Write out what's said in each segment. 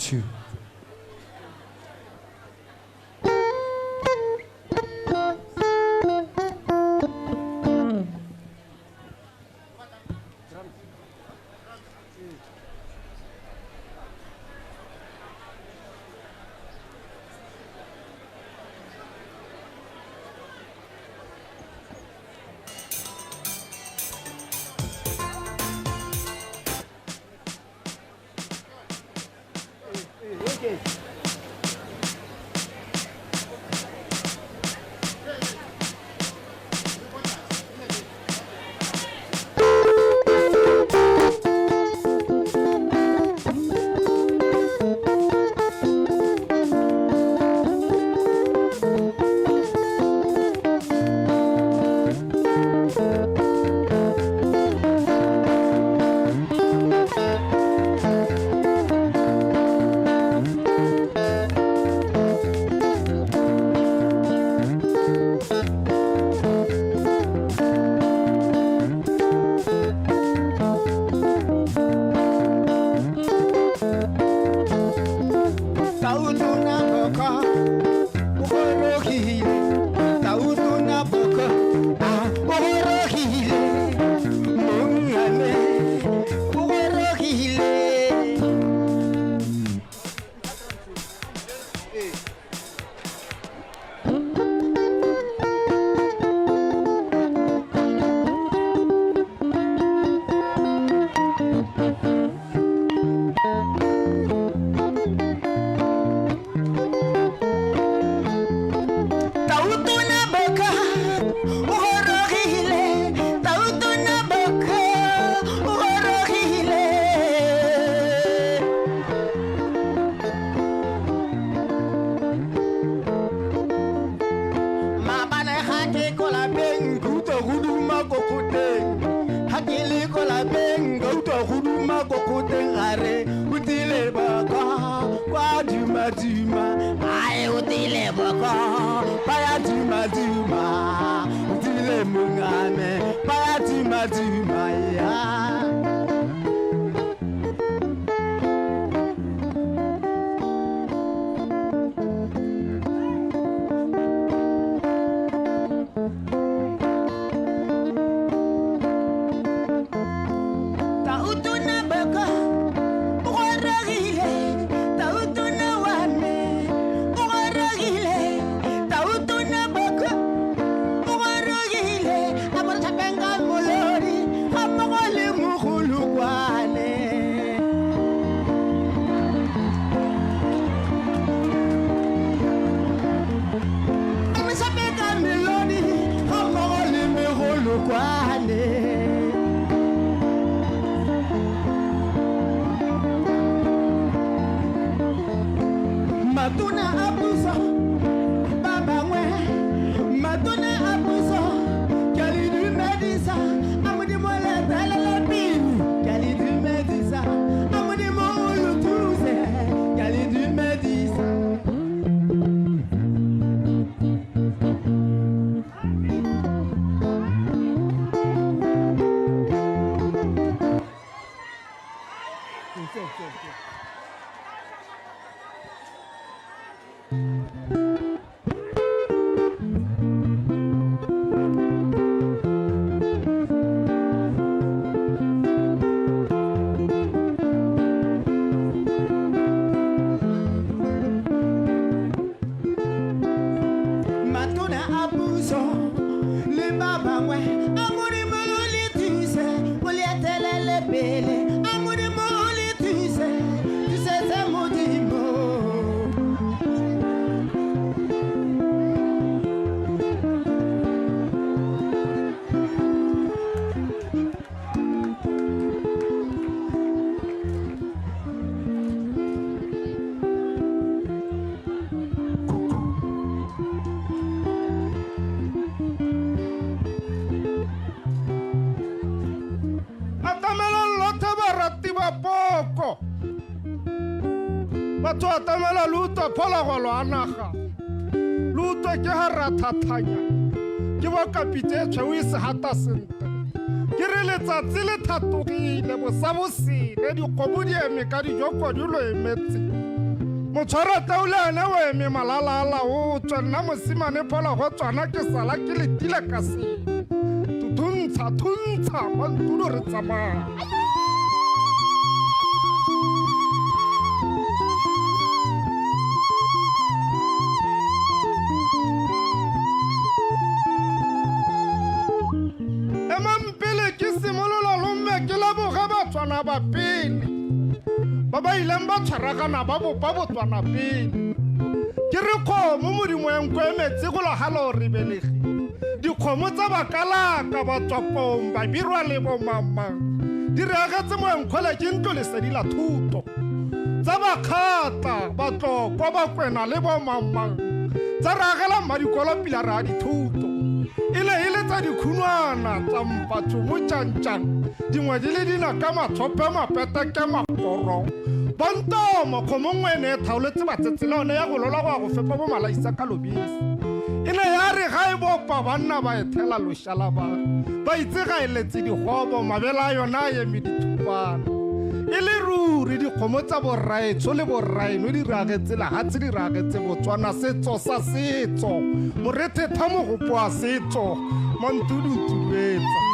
Two. Tautona boko o gorogile, tautona boko a o gorogile, mongame o gorogile. Tautona boka o gorogile, tautona boka o gorogile. Maabane ga ke ko lapeng, ke utlwa go duma ko kgoteng. Ga ke le ko lapeng, ka utlwa go duma ko kgoteng, gare o tile boko kwa duma-duma. Ae, o tile boko ba ya duma-duma, o tile mongame ba ya duma-duma ya. Tautona boko o gorogile, tautona wa me o gorogile, tautona boko o gorogile. A mo tlhapeng ka molodi ga mmogo le mogolokwane. A mo tlhapeng ka melodi ga mmogo le megolokwane. Matona a puso ba bangwe, matona a puso, ke a le dumedisa, a Modimo le etelele pele, ke a le dumedisa, a Modimo o lo thuse, ke a le dumedisa. Matona a puso le ba bangwe, a Modimo o le thuse, o le etelele pele, a Modimo o le thuse, thusetse Modimo. Atamela lothe barati ba poko, batho atamela le utlwa phologolo a naga, le utlwe ke ga rathathanya ke bo kapitse e tshweu e segata sentle. Ke re letsatsi le thatogile bosa bosele, dikgomo di eme ka dijoko di lo emetse. Motshwaratau le ene o eme malala a laotswe, nna mosimane phologo tswana ke sala ke letile ka sebe. Thuntsha, thuntsha, mantulo re tsamaya. Emang pele ke simolola lomme ke leboge Batswana ba pele ba ba ileng ba tshwaragana ba bopa Botswana pele. Ke re kgomo Modimo ya nko e metsi go logala o re belege. Dikgomo tsa Bakalaka, Batswapong, Babirwa le bomamang di re agetse moenkgole ke ntlo lesedi la thuto. Tsa Bakgatla, Batlokwa, Bakwena le bomamang tsa re agela mmadikolo pila re a dithuto. E ne e le tsa dikhunwana tsa mpatso mo tjantjang, dingwe di le dina ka matshope mapeteke makoro. Bontomo kgomo nngwe e ne e thaoletse batsetse le yone ya go lola go ya go fepa bo malaisa ka lobese. E ne ya re ga e bopa banna ba e thela lošala ba ba itse ga e letse digobo, mabele a yona a eme dithupana. E le ruri dikgomo tsa borraetsho le borraeno di ragetse lehatshe, di ragetse Botswana, setso sa setso, morethetha mogopo wa setso, mantudutuduetsa.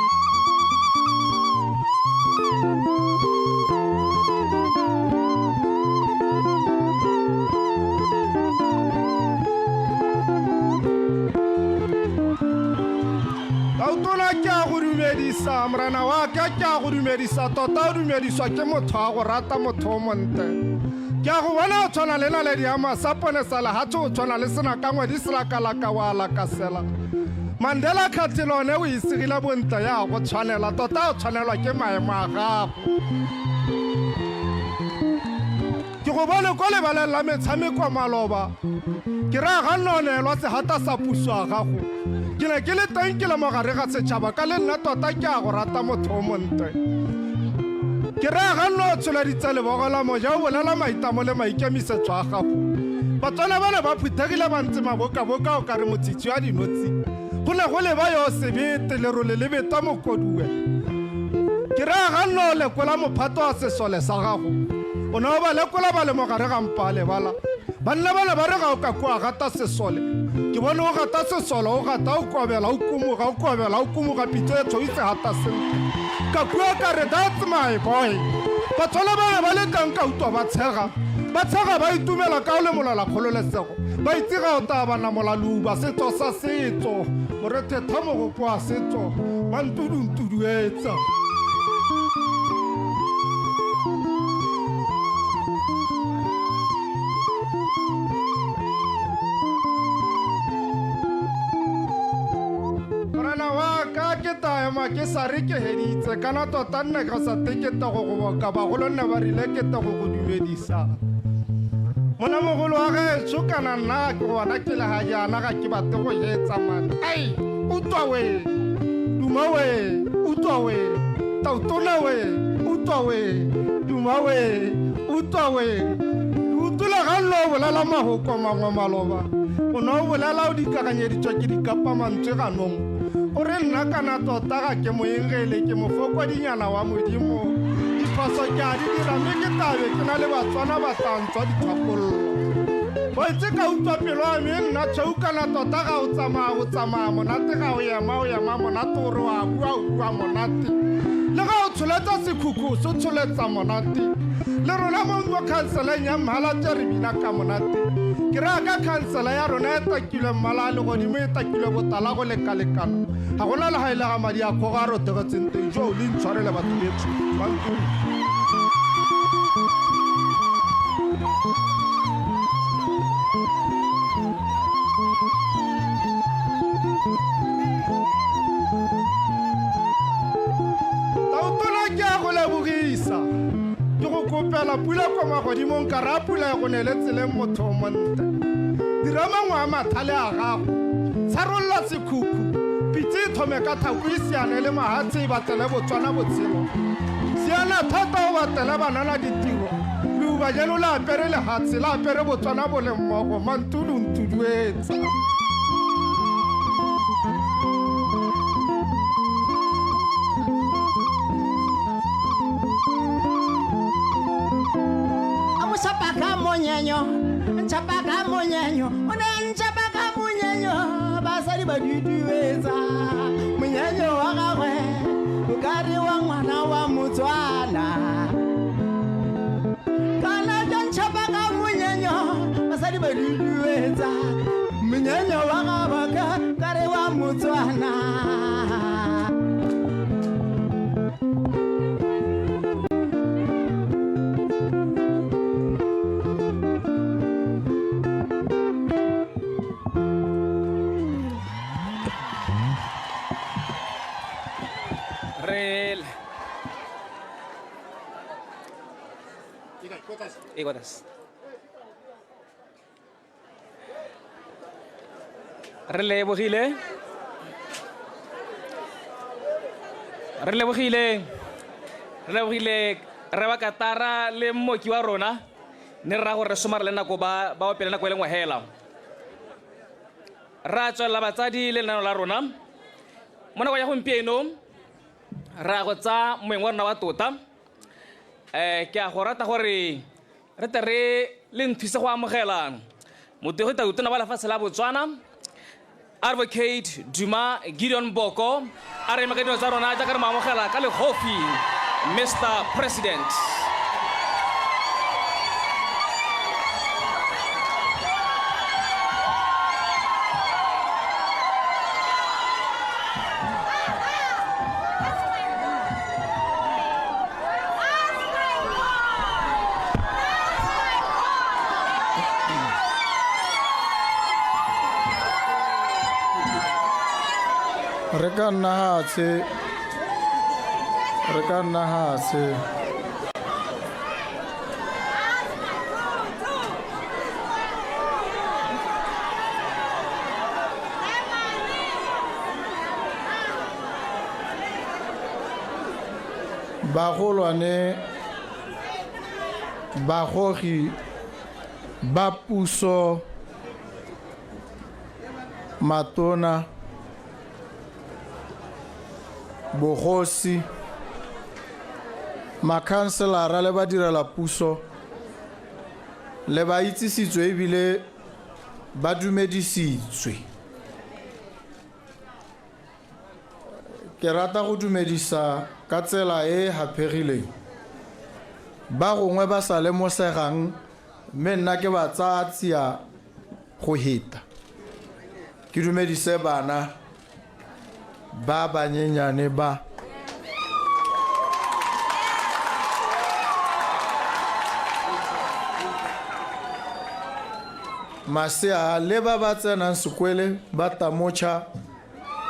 Tautona ke a go dumedisa, morena wa ka ke a go dumedisa, tota o dumediswa ke motho a go rata, motho o montle. Ke a go bona o tshwana le naledi ya masapone sa lehatshe, o tshwana le senakangwedi selakalaka wa lakasela. Mandela Kgathelo one o isegile bontle ya go tshwanela, tota o tshwanelwa ke maemo a gago. Ke go bone ko lebaleng la metshameko maloba, ke raya ga nna o neelwa segata sa puso ya gago. Ke ne ke le teng ke le mo gare ga setšhaba, ka le nna tota ke a go rata motho o montle. Ke raya ga nna o tsholeditse lebogo la moja o bolela maitamo le maikemisetso a gago. Batswana ba ne ba phuthegile ba ntse mabokaboka o kare motsitsi wa dinotshi. Go ne go leba yo sebete lerole le beta mokoduwe. Ke raya ga nna o lekola mophato wa sesole sa gago. O ne o ba lekola ba le mo gare ga mpa lebala. Banna ba ne ba re ga o ka kwa gata sesole. Ke bone o gata sesole, o gata o kobela, o kumoga, o kobela, o kumoga pitso e tshweu se gata sentle. Ka kua ka re that's my boy. Batswana ba ne ba le teng ka utlwa ba tshega. Ba tshega ba itumela ka o le molela kgololesego. Ba itse ga o taya ba namola leuba, setso sa setso, morethetha mogopo wa setso, mantuduntuduetsa. Morena wa ka ke taema ke sa re ke heditse, kana tota nne ka sa tekete go go boka, bagolo nne ba rile ke te go go dumedisa. Monamogolo wa gaetsho kana nna ke gona ke le ga jaana ga ke batle go hetsa mane. Ai, utlwa we, duma we, utlwa we, tautona we, utlwa we, duma we, utlwa we. Ke utlwile ga nna o bolela mahoko mangwe maloba. O ne o bolela o dikaganyeditswe ke dikapamantswe ganong. O re nna kana tota ga ke moengele, ke mofokodinyana wa Modimo. Diphoso ke a di dira mme ke tlabe ke na le Batswana ba tla ntswa dithapollo. Wa itse ka utlwa pelo ya me e nna tshweu kana tota ga o tsamaya o tsamaya monate, ga o ema o ema monate, o re wa bua o bua monate, le ga o tsholetsa sekhukhu se tsholetsa monate. Le rona mo mo khanseleng ya Mhalatse re bina ka monate. Ke raya ka khansela ya rona e takilwe mmala a legodimo, e takilwe botala go lekalekana. Ga gona le ga e le ga madi a kgogo a rotegetseng teng. Jo le intshwarele batho betsho. Bantu. Tautona ke a go lebogisa. Ke go kopela pula kwa magodimong ka raya pula e go neele tseleng motho o montle. Dira mangwe a mathale a gago. Tsharolola sekhukhu. Pitse e thome ka thako e siane le mahatshe e batlele Botswana botshelo. Siana thata o batlele banana ditiro. Leuba jeno le apere lehatshe, le apere Botswana bo le mmogo, mantudu-ntuduetsa. A mosapa ka monyenyo. Ntšhapa ka monyenyo, o ne a ntšhapa ka monyenyo, basadi ba duduetsa monyenyo wa gagwe o ka re wa ngwana wa Motswana. Kana jwa ntšhapa ka monyenyo, basadi ba duduetsa monyenyo wa gagwe ka re wa Motswana. Re e kwa tlase. Re lebogile, re lebogile, re lebogile re ba katara le mmoki wa rona ne re raya gore re somare le nako ba ba opele nako e le nngwe hela. Ra tswelela batsadi le lenaneo la rona mo nako ya gompieno. Ra go tsa moeng wa rona wa tota. Ke a go rata gore re tle re le nthuse go amogela motegodi tautona wa lefatshe la Botswana, Advocate Duma Gideon Boko. A re eme ka dino tsa rona jaaka re mo amogela ka legofi. Mr President. Re ka nna hatshe, re ka nna hatshe. Bagolwane, bagogi ba puso, matona, bogosi, makhanselara le badirela puso le ba itsisitswe ebile ba dumedisitswe. Ke rata go dumedisa ka tsela e e haphegileng ba gongwe ba sa lemosegang, mme nna ke ba tsaya tsia go heta. Ke dumedise bana ba banyenyane ba. Masea le ba ba tsenang sekwele ba Tamocha,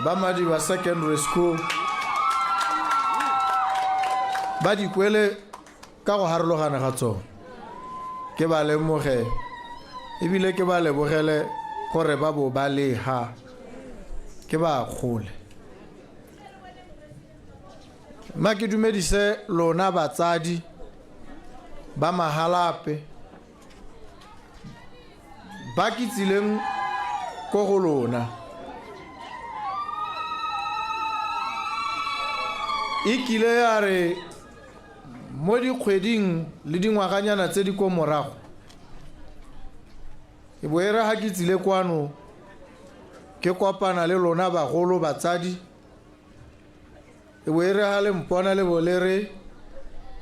ba Madiba Secondary School, ba dikwele ka go harologana ga tsone. Ke ba lemoge ebile ke ba lebogele gore ba bo ba le ha, ke ba kgole. Mma ke dumedise lona batsadi ba Mahalape ba ke tsileng ko go lona. E kile ya re mo dikgweding le dingwaganyana tse di ko morago, e bo e re ga ke tsile kwano ke kopana le lona bagolo batsadi, e bo e re ga le mpona le bo le re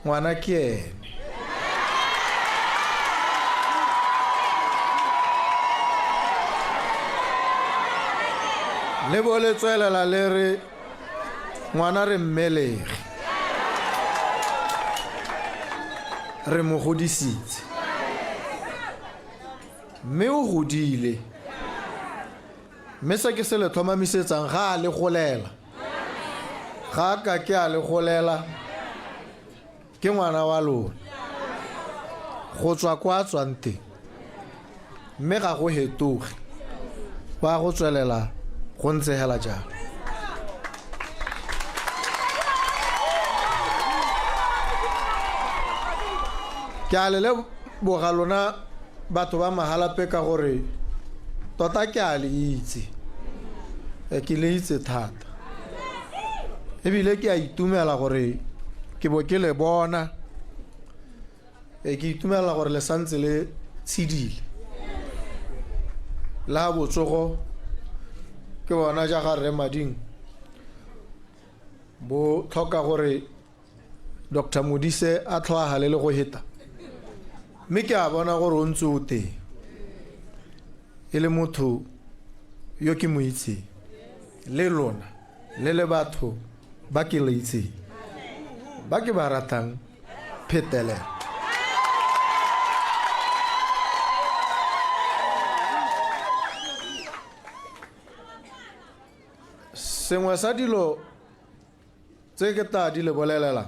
ngwana ke ene. Le bo le tswelela le re ngwana re mmelege, re mo godisitse, mme o godile. Mme se ke se le tlhomamisetsang, ga a le golela, ga a ka ke a le golela, ke ngwana wa lona go tswa kwa a tswang teng, mme ga go hetoge, wa go tswelela go ntse hela jalo. Ke a le leboga lona batho ba Mahalape ka gore tota ke a le itse, ke le itse thata, ebile ke a itumela gore ke bo ke le bona. Ke itumela gore le santse le tshedile. La botsogo ke bona ja ga rre Mading bo tlhoka gore Dr Modise a tlhoagale le go heta, mme ke a bona gore o ntse o teng e le motho yo ke mo itseng, le lona le le batho ba ke le itseng ba ke ba ratang phetelela. Sengwe sa dilo tse ke tla di le bolelela,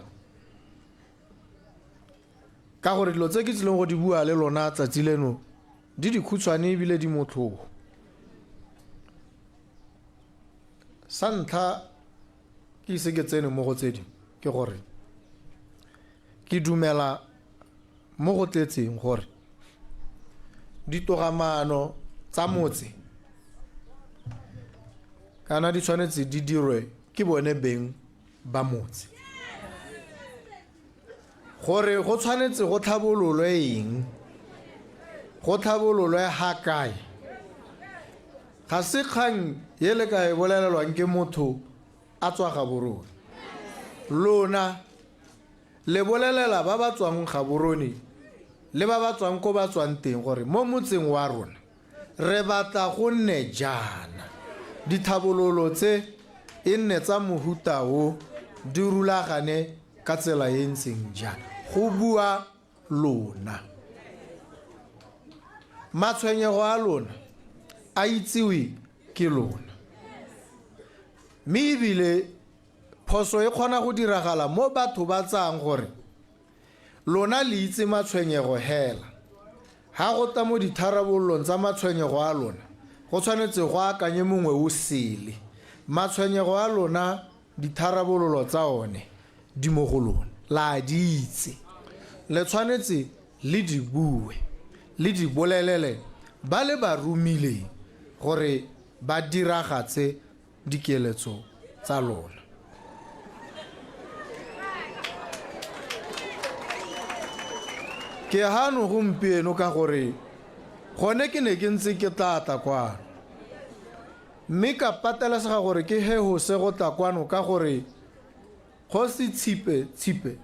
ka gore dilo tse ke tsileng go di bua le lona tsatsi leno di dikhutshwane ebile di motlhogo. Sa ntlha ke ise ke tsene mo go tse dingwe ke gore ke dumela mo go tletseng gore ditogamaano tsa motse kana di tshwanetse di dirwe ke bone beng ba motse, gore go tshwanetse go tlhabololwe eng, go tlhabololwe ga kae. Ga se kgang e le ka e bolelelwang ke motho a tswa Gaborone. Lona le bolelela ba ba tswang Gaborone le ba ba tswang ko ba tswang teng gore mo motseng wa rona re batla go nne jaana, dithabololo tse e nne tsa mohuta o, di rulagane ka tsela e ntseng jaana. Go bua lona. Matshwenyego a lona a itsiwe ke lona, mme ebile phoso e kgona go diragala mo batho ba tsayang gore lona le itse matshwenyego hela. Ha go tla mo ditharabololong tsa matshwenyego a lona, go tshwanetse go akanye mongwe o sele. Matshwenyego a lona, ditharabololo tsa one di mo go lona, la di itse. Le tshwanetse le di bue, le di bolelele ba le ba romileng gore ba diragatse dikeletso tsa lona. Ke hano gompieno ka gore gone ke ne ke ntse ke tla tla kwano, mme ka patelesega gore ke hehose go tla kwano ka gore Kgosi Tshipe Tshipe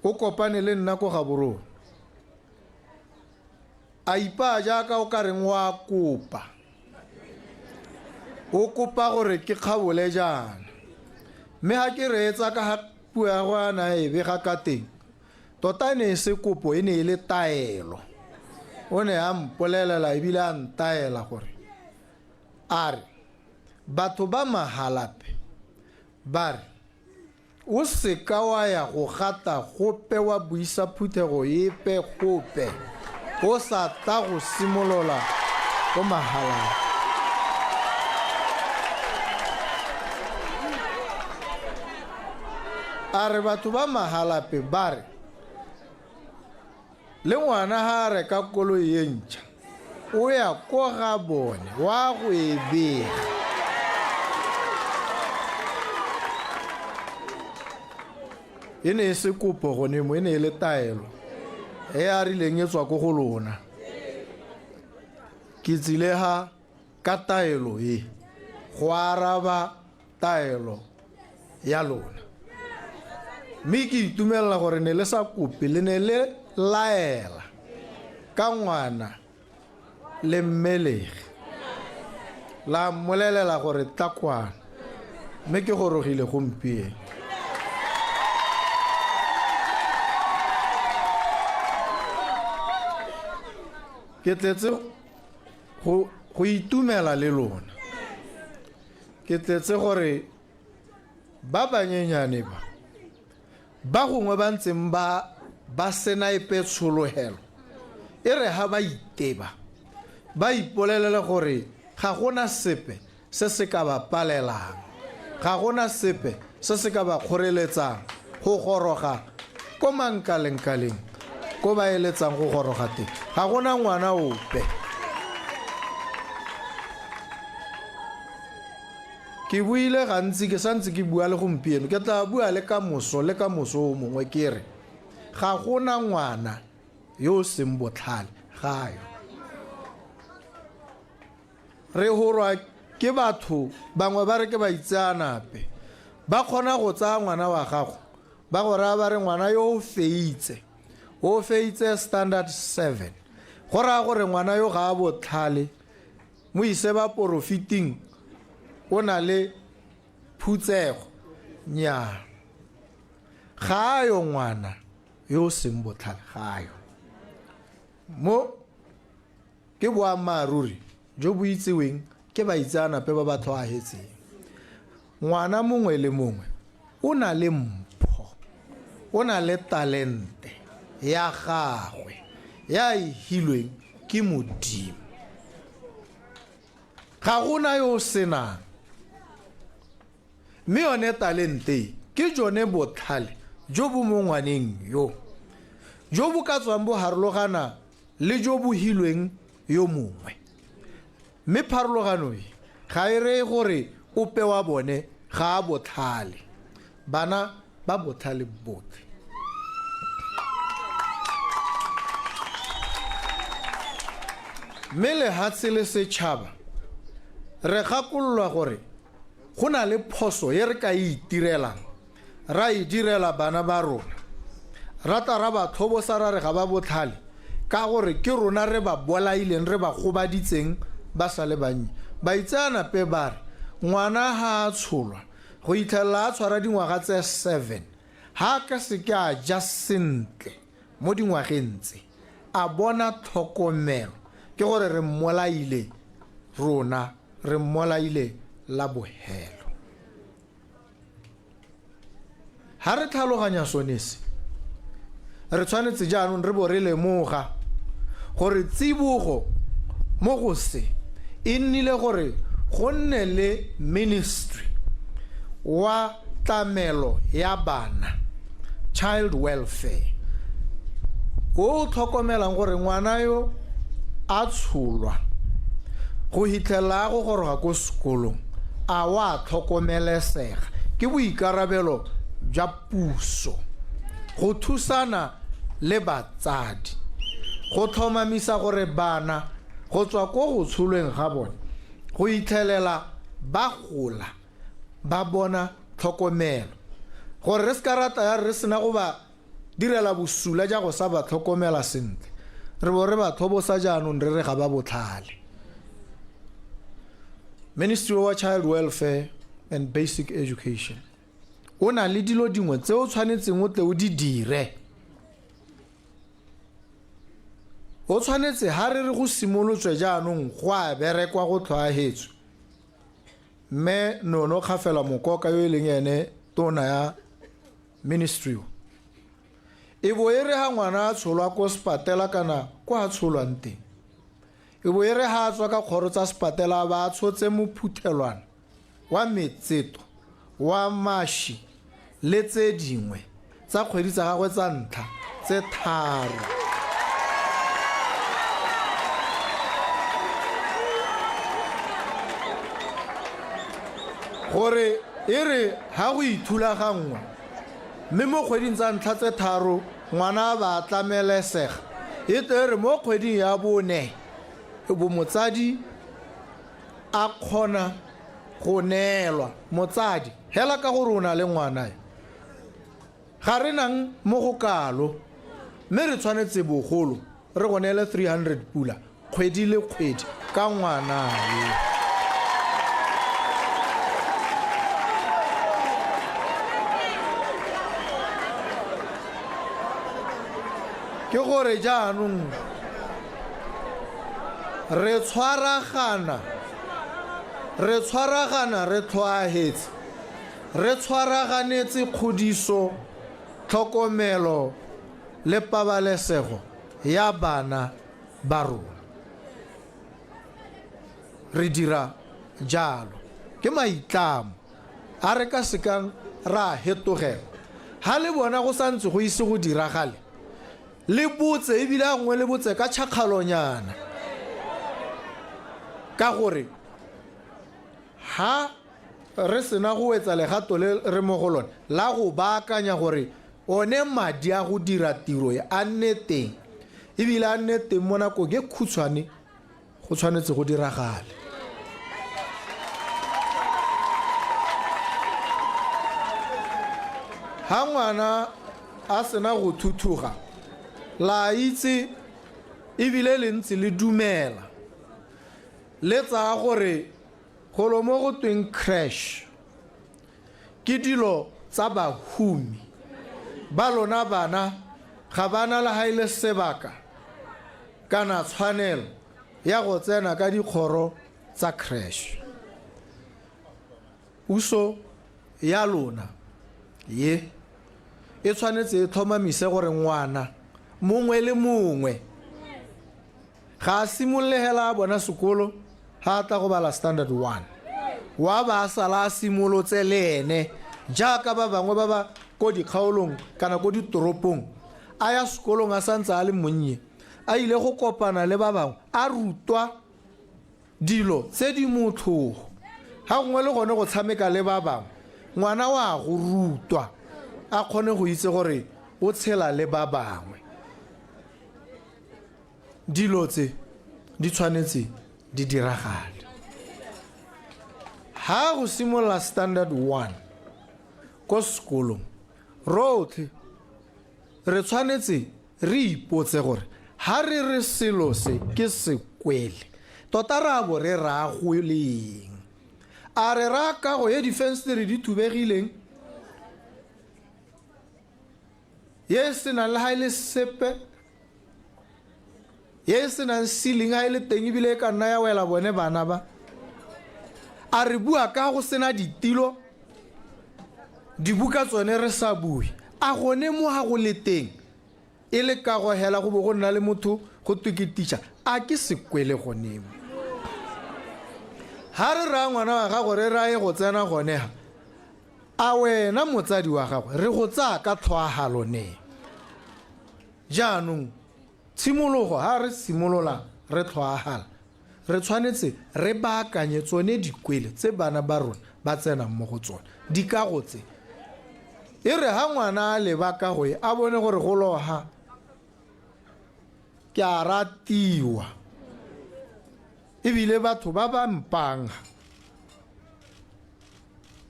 o kopane le nna ko Gaborone, a ipaa jaaka o ka reng wa kopa, o kopa gore ke kgabole jaana. Mme ga ke reetsa ka ga puo ya go ana e bega ka teng, tota e ne e se kopo, e ne e le taelo. O ne a mpolelela ebile a ntaela gore a re batho ba Mahalapye ba re o seka wa ya go gata gope wa buisa phuthego epe gope o sa tla go simolola ko Mahalapye. A re batho ba Mahalapye ba re le ngwana ga a reka koloi e ntšha o ya ko ga bone wa go e bega. E ne e se kopo gone mo, e ne e le taelo e a rileng e tswa ko go lona. Ke tsile ga ka taelo e go araba taelo ya lona, mme ke itumelela gore ne le sa kope, le ne le laela ka ngwana le mmelegi, la mmolelela gore tla kwano, mme ke gorogile gompieno. Ke tletse go itumela le lona. Ke tletse gore ba banyenyane ba ba gongwe ba ntseng ba ba sena epe tshologelo, e re ha ba iteba ba ipolelele gore ga gona sepe se se ka ba palelang, ga gona sepe se se ka ba kgoreletsang go goroga ko mankalengkaleng ko ba eletsang go goroga teng. Ga gona ngwana ope. Ke buile gantsi, ke santse ke bua le gompieno, ke tla bua le ka moso le ka moso o mongwe, ke re ga gona ngwana yo o seng botlhale, ga yo. Re horwa ke batho bangwe ba re ke baitseanape, ba kgona go tsaya ngwana wa gago ba go raya ba re ngwana yo o feitse, o feitse standard 7, go raya gore ngwana yo ga a botlhale, mo ise ba porofiting, o na le phutsego. Nnyaa, ga a yo ngwana yo o seng botlhale, ga a yo. Mo ke boammaaruri jo bo itseweng ke baitseanape ba ba tlhoahetseng. Ngwana mongwe le mongwe o na le mpho, o na le talente ya gagwe ya e hilweng ke Modimo. Ga gona yo o senang. Mme yone talente e ke jone botlhale jo bo mo ngwaneng yo, jo bo ka tswang bo harologana le jo bo hilweng yo mongwe. Mme pharologano e ga e reye gore ope wa bone ga a botlhale. Bana ba botlhale botlhe. Mme lehatshe le setšhaba re gakololwa gore go na le phoso e re ka e itirelang, ra e direla bana ba rona, ra tla ra ba tlhobosa ra re ga ba botlhale ka gore ke rona re ba bolaileng, re ba gobaditseng ba sa le bannye. Baitseanape ba re ngwana ha a tsholwa go itlhelela a tshwara dingwaga tse 7, ha a ka seke a ja sentle mo dingwageng tse, a bona tlhokomelo, ke gore re mmolaile rona, re mmolaile la bohelo. Ha re tlhaloganya sone se, re tshwanetse jaanong re bo re lemoga gore tsibogo mo go se e nnile gore go nne le ministry wa tlamelo ya bana, child welfare, o o tlhokomelang gore ngwana yo a tsholwa go hitlhelela a go goroga ko sekolong a wa tlhokomelesega. Ke boikarabelo jwa puso go thusana le batsadi go tlhomamisa gore bana go tswa ko go tsholweng ga bone go itlhelela ba gola ba bona tlhokomelo, gore re seka ra tla ya re sena go ba direla bosula ja go sa ba tlhokomela sentle, re bo re ba tlhobosa jaanong re re ga ba botlhale. Ministry wa Child Welfare and Basic Education o na le dilo dingwe tse o tshwanetseng o tle o di dire. O tshwanetse ha re re go simolotswe jaanong go a berekwa go tlhoahetswe, mme Nono Kgafela Mokoka yo e leng ene tona ya ministry o, e bo e re ha ngwana a tsholwa ko sepatela kana kwa a tsholwang teng, e bo e re ha a tswa ka kgoro tsa sepatela ba a tshotse mophuthelwana wa metseto wa mashi le tse dingwe tsa kgwedi tsa gagwe tsa ntlha tse 3. Gore e re ha go ithulaganngwa mme mo kgweding tsa ntlha tse 3 ngwana a ba tlamelesega, e tle e re mo kgweding ya 4 e bo motsadi a kgona go neelwa. Motsadi hela ka gore o na le ngwana yo, ga re nang mo go kalo, mme re tshwanetse bogolo re go neele 300 pula kgwedi le kgwedi ka ngwana yo. Ke gore jaanong re tshwaragana, re tshwaragana re tlhoahetse, re tshwaraganetse kgodiso, tlhokomelo le pabalesego ya bana ba rona. Re dira jalo ke maitlamo a re ka sekang ra hetogela. Ha le bona go santse go ise go diragale, le botse, ebile a nngwe le botse ka tšhakgalonyana, ka gore ha re sena go wetsa legato le re mo go lone la go baakanya gore one madi a go dira tiro e a nne teng, ebile a nne teng mo nakong e khutshwane, go tshwanetse go diragale. Ha ngwana a sena go thuthuga, la itse ebile le ntse le dumela, le tsaya gore golo mo go tweng crash ke dilo tsa bahumi. Ba lona bana ga ba na le ga e le sebaka kana tshwanelo ya go tsena ka dikgoro tsa crash. Puso ya lona ye e tshwanetse e tlhomamise gore ngwana mongwe le mongwe ga a simolole hela a bona sekolo ga a tla go bala standard 1, wa ba a sala a simolotse le ene jaaka ba bangwe ba ba ko dikgaolong kana ko ditoropong, a ya sekolong a santse a le monnye, a ile go kopana le ba bangwe, a rutwa dilo tse di motlhogo. Ga gongwe le gone go tshameka le ba bangwe, ngwana wa go rutwa a kgone go itse gore o tshela le ba bangwe. Dilo tse di tshwanetse di diragale. Ha go simolola standard 1 ko sekolong, rotlhe re tshwanetse re ipotse gore ha re re selo se ke sekwele, tota re a bo re raya go leng? A re raya kago e difensetere di thubegileng, ye e senang le ha e le sepe, ye e senang ceiling ha e le teng ebile e ka nna ya wela bone bana ba? A re bua ka go sena ditilo, dibuka tsone re sa bue? A gone mo ha go le teng e le kago hela go bo go nna le motho go twe ke teacher, a ke sekwele gone mo? Ha re raya ngwana wa gago re raye go tsena gone ha, a wena motsadi wa gagwe re go tsaya ka tlhoahalo ne? Jaanong tshimologo ha re simolola re tlhoahala, re tshwanetse re baakanye tsone dikwele tse bana ba rona ba tsenang mo go tsone, dikago tse. E re ha ngwana a leba kago e, a bone gore go loha ke a ratiwa, ebile batho ba ba mpang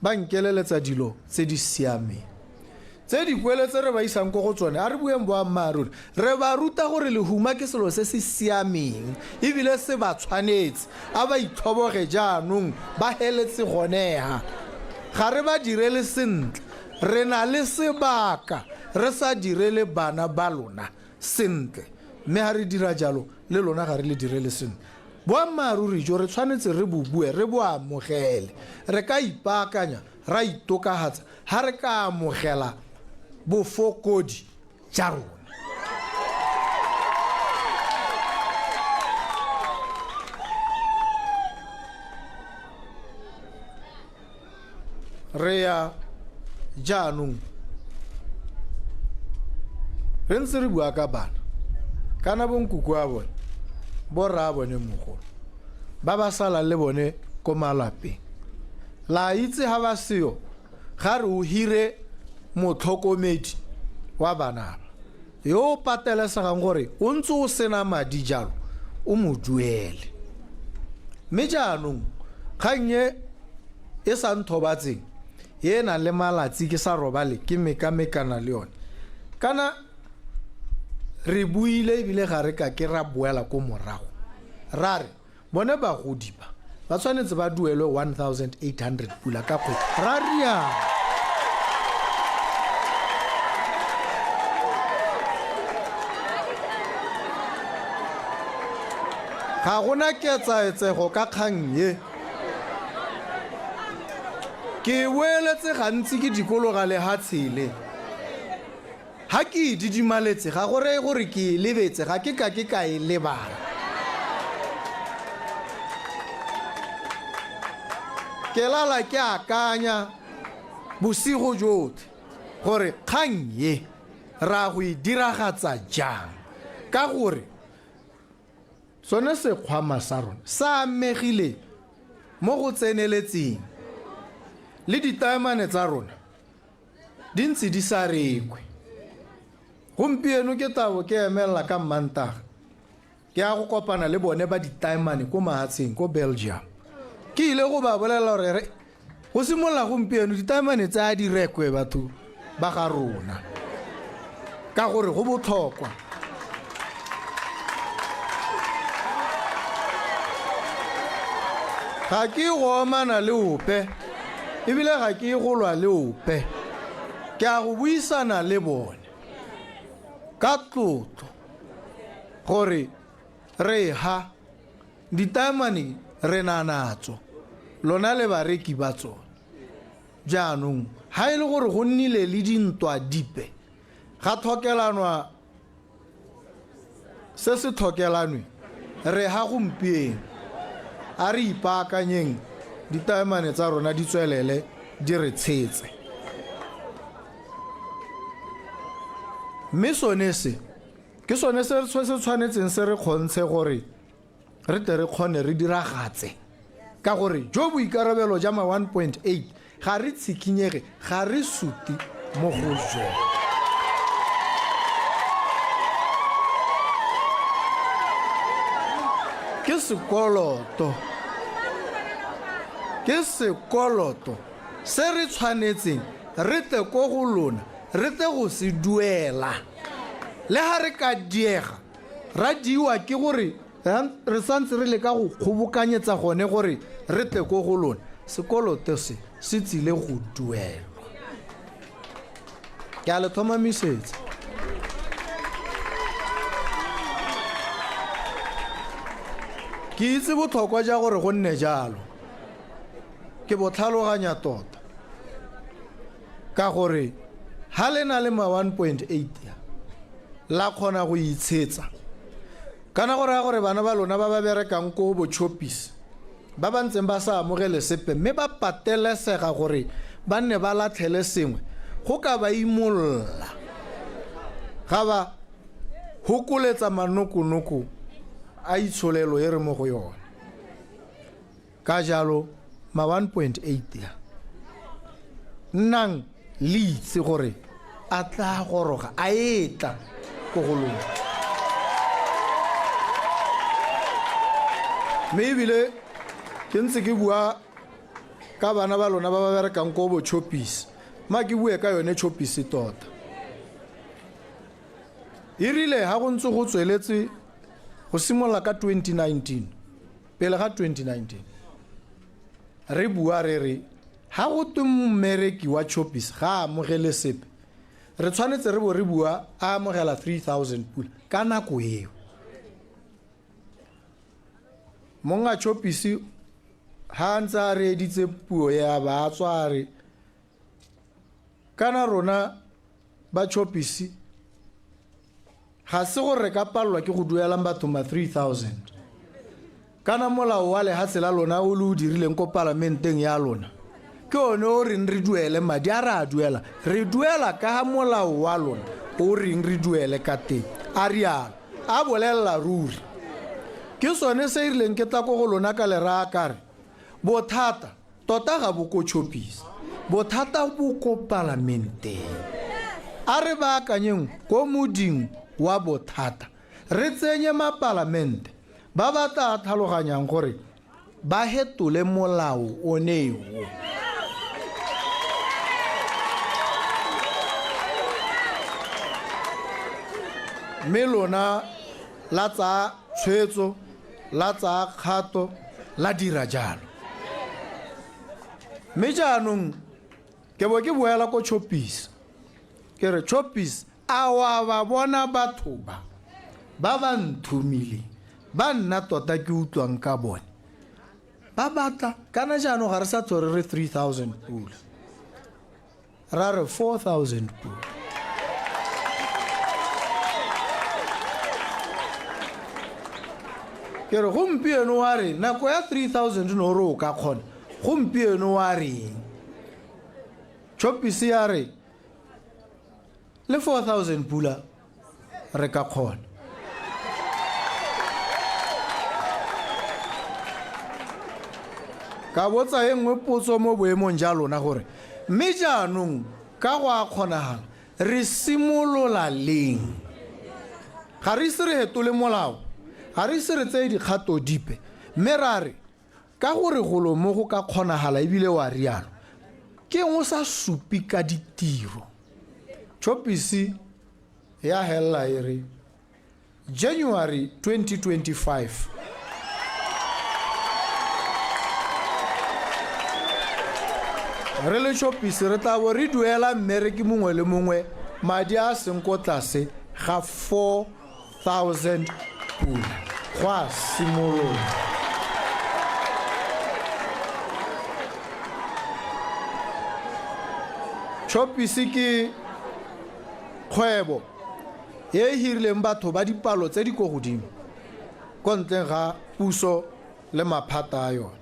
ba nkeleletsa dilo tse di siameng. Tse dikwele tse re ba isang ko go tsone, a re bueng boammaaruri, re ba ruta gore lehuma ke selo se se siameng ebile se ba tshwanetse. A ba itlhoboge jaanong ba heletse goneha. Ga re ba direle sentle, re na le sebaka re sa direle bana ba lona sentle, mme ha re dira jalo le lona ga re le direle sentle. Boammaaruri jo re tshwanetse re bo bue, re bo amogele. Re ka ipaakanya ra itokagatsa ha re ka amogela bofokodi ja rona. Re ya jaanong re ntse re bua ka bana kana bonkuku a bone, borra bone mogolo ba ba salang le bone ko malapeng. La itse ha ba seo, ga re o hire motlhokomedi wa bana ba yo o patelesegang gore o ntse o sena madi jalo o mo duele. Mme jaanong kgang e e sa nthobatseng, e e nang le malatsi ke sa robale ke mekamekana le yone, kana re buile ebile ga re ka ke ra boela ko morago, ra re bone bagodi ba ba tshwanetse ba duelwe 1800 pula ka kgwedi, ra rialo. Ga gona ketsaetsego ka kgang ye. Ke e boeletse gantsi ke dikologa lehatshe le. Ha ke e didimaletse ga go reye gore ke e lebetse, ga ke ka ke ka e lebala. Ke lala ke akanya bosigo jotlhe gore kgang ye ra go e diragatsa jang, ka gore sone sekgwama sa rona sa amegile mo go tseneletseng le ditaemane tsa rona di ntse di sa rekwe. Gompieno ke tabo ke emelela ka Mmantaga ke ya go kopana le bone ba ditaemane ko mahatsheng ko Belgium. Ke ile go ba bolelela gore re go simolola gompieno ditaemane tse a di rekwe batho. ba ga rona ka gore go botlhokwa. Ga ke go omana le ope ebile ga ke go lwa le ope, ke a go buisana le bone ka tlotlo gore re ha ditaemane re na natso, lona le bareki ba tsone. Jaanong ha e le gore go nnile le dintwa dipe, ga tlhokelanwa se se tlhokelanwe, re ha gompieno a re ipaakanyeng ditaemane tsa rona di tswelele di re tshetse. Mme sone se ke sone se se tshwanetseng se re kgontshe gore re tle re kgone re diragatse, ka gore jo boikarabelo ja ma 1.8 ga re tshikinyege, ga re suti mo go jone. Ke sekoloto, ke sekoloto se re tshwanetseng re tle ko go lona re tle go se duela. Le ha re ka diega ra diwa ke gore re santse re leka go kgobokanyetsa gone gore re tle ko go lona, sekoloto se se tsile go duelwa. Ke a le tlhomamisetsa. Ke itse botlhokwa ja gore go nne jalo, ke bo tlhaloganya tota, ka gore ha le na le ma 1.8 ya la kgona go itshetsa, kana go raya gore bana ba lona ba ba berekang ko bo Choppies ba ba ntseng ba sa amogele sepe mme ba patelesega gore ba nne ba latlhele sengwe go ka ba imolola, ga ba hokoletsa manokonoko a itsholelo e re mo go yone. Ka jalo ma 1.8 ya nnang le itse gore a tla goroga a etla ko go lona. Mme ebile ke ntse ke bua ka bana ba lona ba ba berekang ko bo Choppies, ma ke bue ka yone Choppies tota. E rile ha go ntse go tsweletse go simolola ka 2019, pele ga 2019, re bua re re ha go twe mmereki wa Choppies ga a amogele sepe, re tshwanetse re bo re bua a amogela 3000 pula ka nako eo. Monga Choppies ha a ntse a reeditse puo ya ba a tswa a re, kana rona ba Choppies ga se gore re ka palelwa ke go duelang batho ma 3000, kana molao wa lehatshe la lona o le o dirileng ko palamenteng ya lona ke one o reng re duele madi a re a duela, re duela ka ga molao wa lona o reng re duele ka teng. A rialo a bolelela ruri. Ke sone se e rileng ke tla ko go lona ka le raya ka re bothata tota ga bo ko Choppies, bothata bo ko palamenteng. A re baakanyeng ko moding wa bothata, re tsenye mapalamente ba ba tla tlhaloganyang gore ba hetole molao one o. Mme lona la tsaya tshwetso, la tsaya kgato, la dira jalo. Mme jaanong ke bo ke boela ko Choppies, ke re Choppies, a wa ba bona batho ba ba ba nthomileng, ba nna tota ke utlwang ka bone, ba batla kana jaanong ga re sa tlhore re 3000 pula, ra re 4000 pula. Ke re gompieno wa re nako ya 3000 no re o ka kgona, gompieno wa reng? Choppies ya re le 4000 pula re ka kgona. Ka botsa e nngwe potso mo boemong ja lona gore mme jaanong ka go a kgonagala re simolola leng? Ga re ise re hetole molao, ga re ise re tseye dikgato dipe, mme ra re ka gore golo mo go ka kgonagala ebile wa rialo, ke eng o sa supe ka ditiro? Choppies ya helela e re January 2025 re le Choppies re tla bo re duela mmereki mongwe le mongwe madi a seng ko tlase ga 4000 pula go a simolola. Choppies ke kgwebo e e hirileng batho ba dipalo tse di ko godimo ko ntleng ga puso le maphata a yone.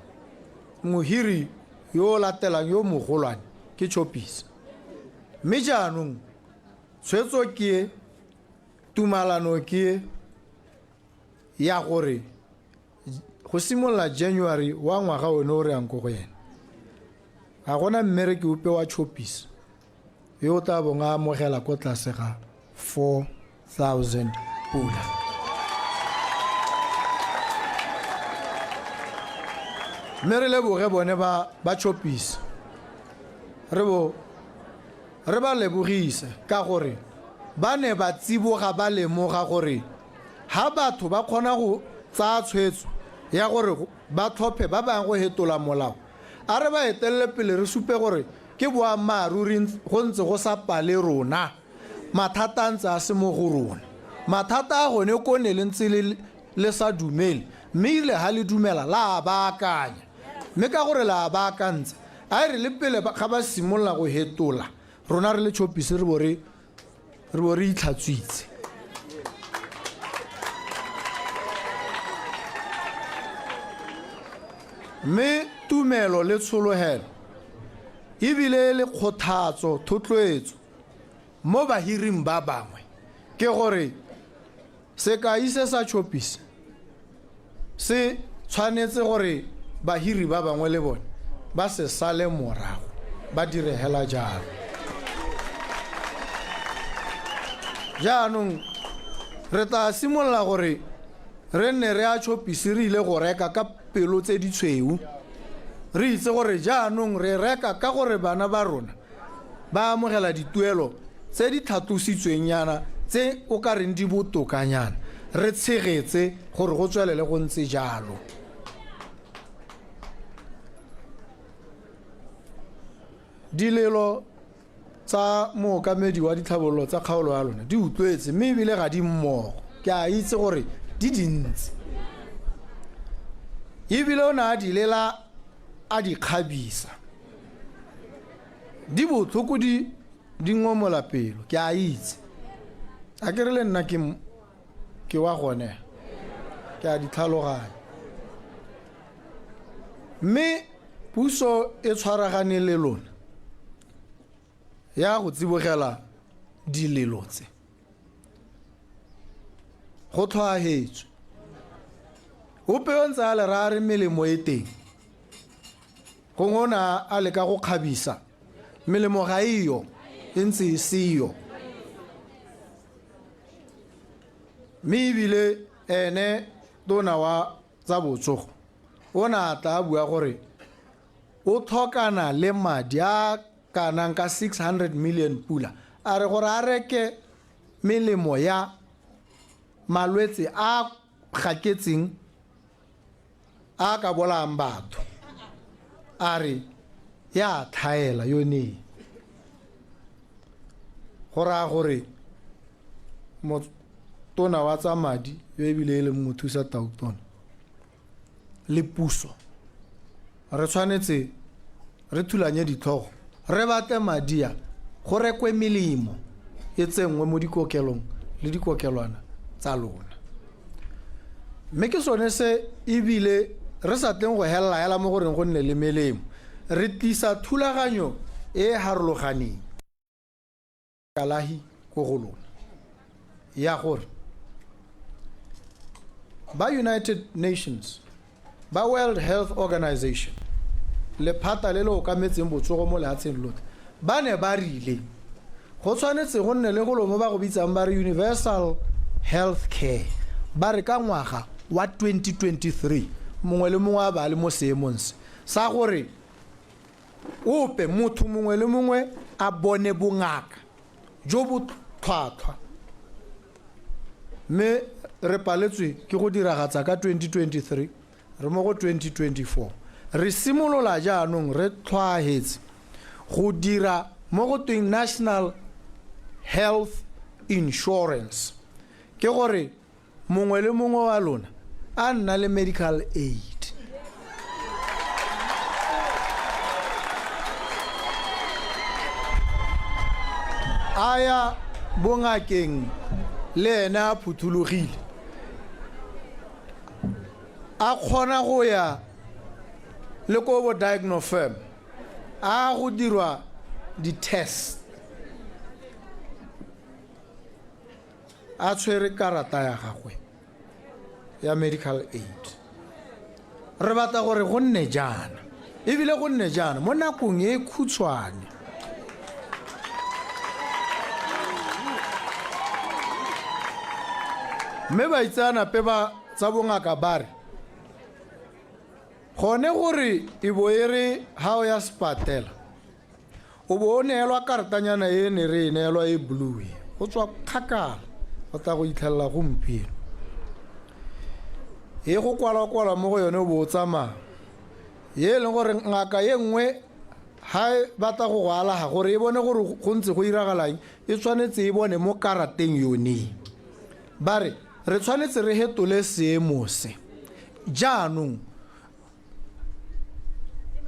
Mohiri yo o latelang yo mogolwane ke Choppies. Mme jaanong tshwetso ke e, tumalano ke e ya gore go simolola January wa ngwaga one o re yang ko go ena, ga gona mmereki ope wa Choppies yo o tla bong a amogela ko tlase ga 4000 pula. Mme re leboge bone ba ba Choppies, re bo re ba lebogise ka gore ba ne ba tsiboga ba lemoga gore ha batho ba kgona go tsaya tshwetso ya gore ba tlhophe ba bangwe go hetola molao, a re ba etelele pele re supe gore ke boammaaruri go ntse go sa pale rona, mathata a ntse a se mo go rona. Mathata a gone ko ne le ntse le sa dumele, mme erile ha le dumela la a baakanya. Mme ka gore la a baakantse, a e re le pele ga ba simolola go hetola, rona re le Choppies re bo re re bo re itlhatswitse. Mme tumelo le tshologelo ebile e le kgothatso, thotloetso mo bahiring ba bangwe ke gore sekai se sa Choppies se tshwanetse gore bahiri ba bangwe le bone ba se sale morago ba dire hela jalo. Jaanong re tla simolola gore re nne re a Choppies re ile go reka ka pelo tse di tshweu, re itse gore jaanong re reka ka gore bana ba rona ba amogela dituelo tse di tlhatlositsweng nyana tse o ka reng di botokanyana, re tshegetse gore go tswelele go ntse jalo. Dilelo tsa mookamedi wa ditlhabololo tsa kgaolo ya lona di utlwetse mme ebile ga di mmogo, ke a itse gore di dintsi, ebile o ne a di lela a di kgabisa, di botlhoko di di ngomola pelo, ke a itse. A ke re le nna ke ke wa gone, ke a di tlhaloganya. Mme puso e tshwaragane le lona ya go tsibogela dilelo tse. Go tlhwaahetswe. Ope yo ntse a le raya re melemo e teng, gongwe o ne a leka go kgabisa, melemo ga e yo, e ntse e seyo. Mme ebile ene tona wa tsa botsogo o ne a tla a bua gore o tlhokana le madi a kanang ka 600 million pula, a re gore a reke melemo ya malwetse a gaketseng a ka bolayang batho, a re ya tlhaela yone. Go raya gore tona wa tsa madi yo ebile e leng mothusa tautona le puso re tshwanetse re thulanye ditlhogo, re batle madi a go rekwe melemo e tsenngwe mo dikokelong le dikokelwana tsa lona. Mme ke sone se ebile re sa tleng go helela hela mo goreng go nne le melemo, re tlisa thulaganyo e e harologaneng kalahi ko go lona ya gore ba United Nations, ba World Health Organization, lephata le le okametseng botsogo mo lehatsheng lotlhe, ba ne ba rile go tshwanetse go nne le golo mo ba go bitsang ba re universal health care, ba re ka ngwaga wa 2023 mongwe le mongwe a ba le mo seemong se sa gore ope motho mongwe le mongwe a bone bongaka. jo bo tlhwatlhwa mme re paletswe ke go diragatsa ka 2023 re mo go 2024 re simolola jaanong re tlhwaahetse go dira mo go tweng national health insurance ke gore mongwe le mongwe wa lona a nna le medical aid a ya bongakeng le ene a phuthologile a kgona go ya le ko bo diagnofirm a go dirwa di-test a tshwere karata ya gagwe ya medical aid re batla gore go nne jaana ebile go nne jaana mo nakong e khutshwane mme baitseanape ba tsa bongaka ba re gone gore e bo e re ga o ya sepatela o bo o neelwa karatanyana e ne re e neelwa e blue e go tswa kgakala go tla go itlhelela gompieno e go kwalwa-kwalwa mo go yone o bo o tsamaya ye e leng gore ngaka ye nngwe ga e batla go go alaga gore e bone gore go ntse go iragalang e tshwanetse e bone mo karateng yone ba re re tshwanetse re hetole seemo se jaanong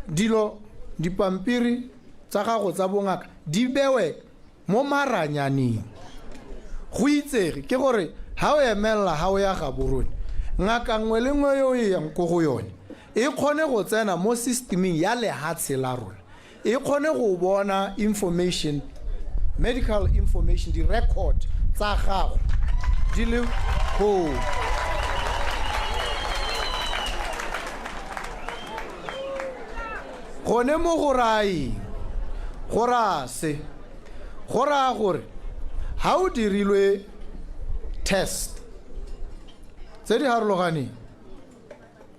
dilo dipampiri tsa gago tsa bongaka di bewe mo maranyaneng go itsege ke gore ga o emelela ga o ya gaborone ngaka nngwe le nngwe yo e yang ko go yone e kgone go tsena mo systemeng ya lehatshe la rona e kgone go bona information medical information di-record tsa gago di le koo gone mo go raya eng go raya se go raya gore ga o dirilwe test tse di harologaneng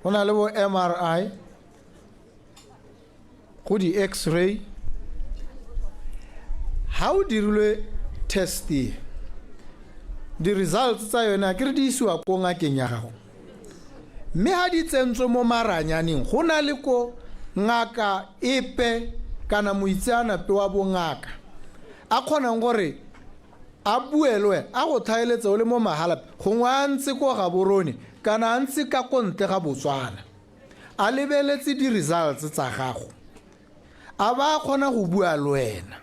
go na le bo mri go di-x-ray ga o dirilwe test e di-results tsa yone a ke re di isiwa ko ngakeng ya gago mme ga di tsentswe mo maranyaneng go na le ko ngaka epe kana moitseanape wa bongaka a kgonang gore a bue le wena a go tlhaeletse o le mo magalape gongwe a ntse ko gaborone kana a ntse ka ko ntle ga botswana a lebeletse di-results tsa gago a ba a kgona go bua le wena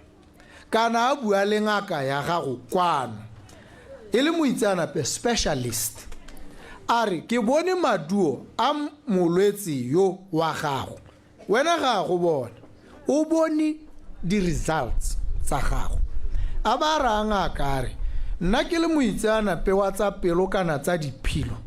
kana a bua le ngaka ya gago kwano e le moitseanape specialist a re ke bone maduo a molwetse yo wa gago wena ga a go bona o bone di-results tsa gago a ba raya ngaka a re nna ke le moitseanape wa tsa pelo kana tsa diphilo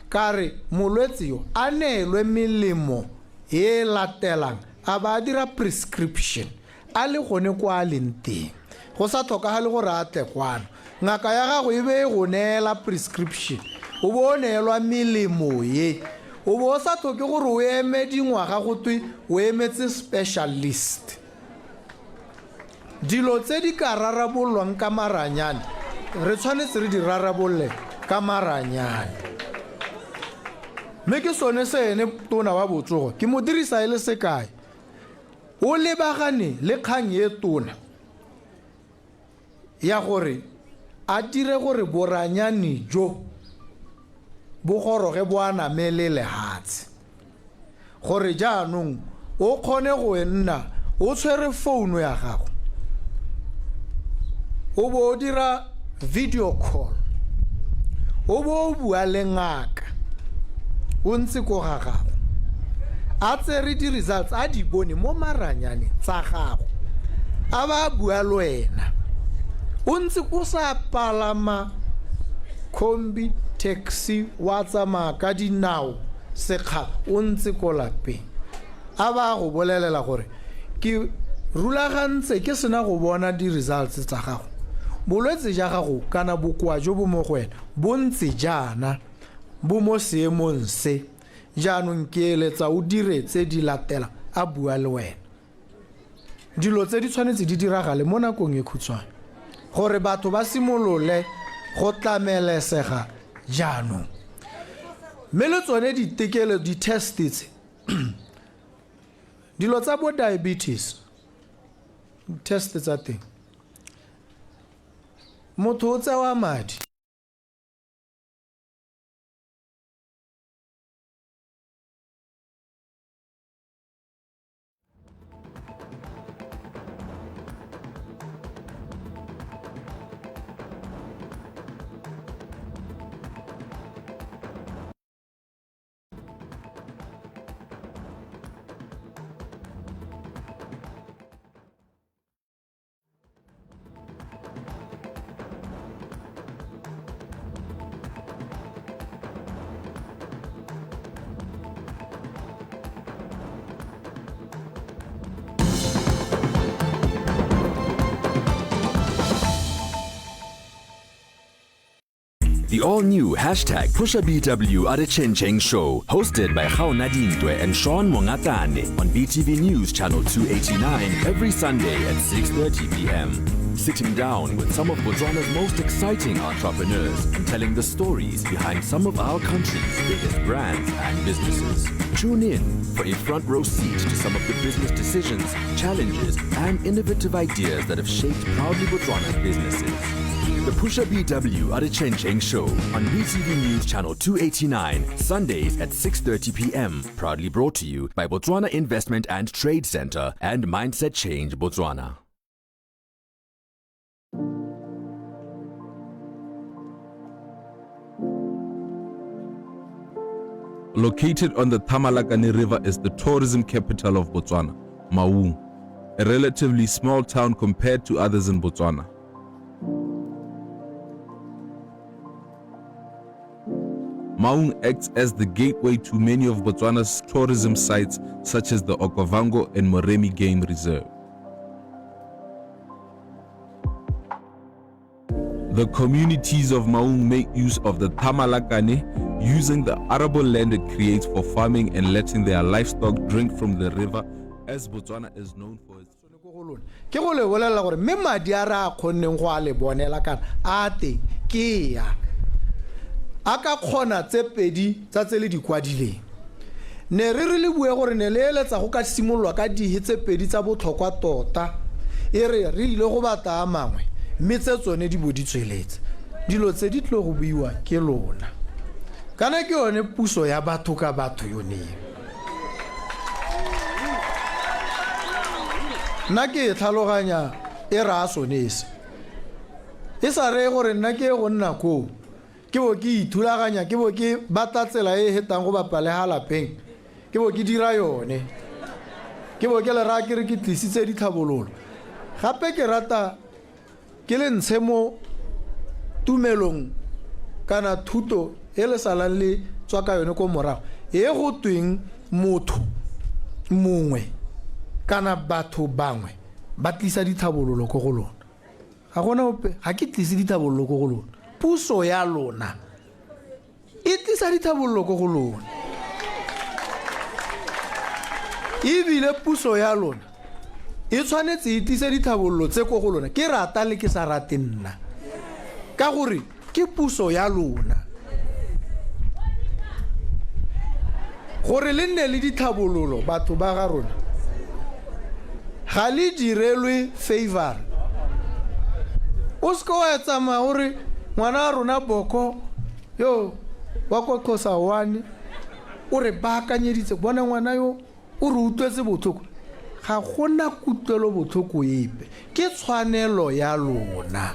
ka re molwetse yo a neelwe melemo e latelang a ba a dira prescription a le gone kwa a leng teng go sa tlhokagale gore a tle kwano ngaka ya gago e be e go neela prescription o bo o neelwa melemo ye o bo o sa tlhoke gore o eme dingwaga go twe o emetse specialist dilo tse di ka rarabololwang ka maranyane re tshwanetse re di rarabolole ka maranyane mme ke sone se ene tona wa botsogo ke mo dirisa e le sekai o lebagane le kgang e tona ya gore a dire gore boranyane jo bo goroge bo anamele lehatshe gore jaanong o kgone go nna o tshwere founu ya gago o bo o dira video call o bo o bua le ngaka o ntse ko ga gago a tsere di-results a di bone mo maranyane tsa gago a ba bua le wena o ntse o sa palama combi taxi wa tsamaya ka dinao sekgala o ntse ko lapeng a ba go bolelela gore ke rulagantse ke sena go bona di-results tsa gago bolwetse ja gago kana bokoa jo bo mo go wena bo ntse jaana bo mo seemong se jaanong ke eletsa o dire tse di latela a bua le wena dilo tse di tshwanetse di diragale mo nakong e khutshwane gore batho ba simolole go tlamelesega jaanong. Mme le tsone ditekelo, di-test tse, dilo tsa bo diabetes, test tsa teng, motho o tsewa madi. The all-new hashtag PushaBW Adechencheng Show, hosted by Gaona Dintwe and Sean Mongatane on BTV News Channel 289 every Sunday at 6:30 p.m. Sitting down with some of Botswana's most exciting entrepreneurs and telling the stories behind some of our country's biggest brands and businesses. Tune in for a front row seat to some of the business decisions, challenges, and innovative ideas that have shaped Proudly Botswana's businesses. The Pusha BW Adechencheng Show on BTV News Channel 289, Sundays at 6:30 p.m. Proudly brought to you by Botswana Investment and Trade Center and Mindset Change Botswana. Located on the Thamalakane River is the tourism capital of Botswana, Maun, a relatively small town compared to others in Botswana. Maun acts as the gateway to many of Botswana's tourism sites such as the Okavango and Moremi Game Reserve. The communities of Maun make use of the Thamalakane, using the arable land it creates for farming and letting their livestock drink from the river, as Botswana is known for its Ke go le bolelela gore mme madi a re a kgonneng go a le bonela kana a teng ke ya a ka kgona tse pedi tsa tse le di kwadileng. Ne re re le bue gore ne le eletsa go ka simololwa ka dihe tse pedi tsa botlhokwa tota, e re re ile go batla a mangwe, mme tse tsone di bo di tsweletse. Dilo tse di tlo go buiwa ke lona, kana ke yone puso ya batho ka batho yone. Nna ke e tlhaloganya e raya sone se, e sa reye gore nna ke go nna koo ke bo ke ithulaganya, ke bo ke batla tsela e e hetang go bapa le ga lapeng, ke bo ke dira yone, ke bo ke le raya ke re ke tlisitse ditlhabololo. Gape ke rata ke le ntshe mo tumelong kana thuto e le salang le tswa ka yone ko morago, e go tweng motho mongwe kana batho bangwe ba tlisa ditlhabololo ko go lona. Ga gona ope, ga ke tlise ditlhabololo ko go lona. Puso ya lona e tlisa ditlhabololo ko go lona, ebile puso ya lona e tshwanetse e tlise ditlhabololo tse ko go lona, ke rata le ke sa rate nna, ka gore ke puso ya lona. Gore le nne le ditlhabololo, batho ba ga rona, ga le direlwe favor. O seke wa tsamaya gore ngwana wa rona Boko yo wa ko Xhosa one o re baakanyeditse, bona ngwana yo o re utlwetse botlhoko. Ga gona kutlwelo botlhoko epe, ke tshwanelo ya lona.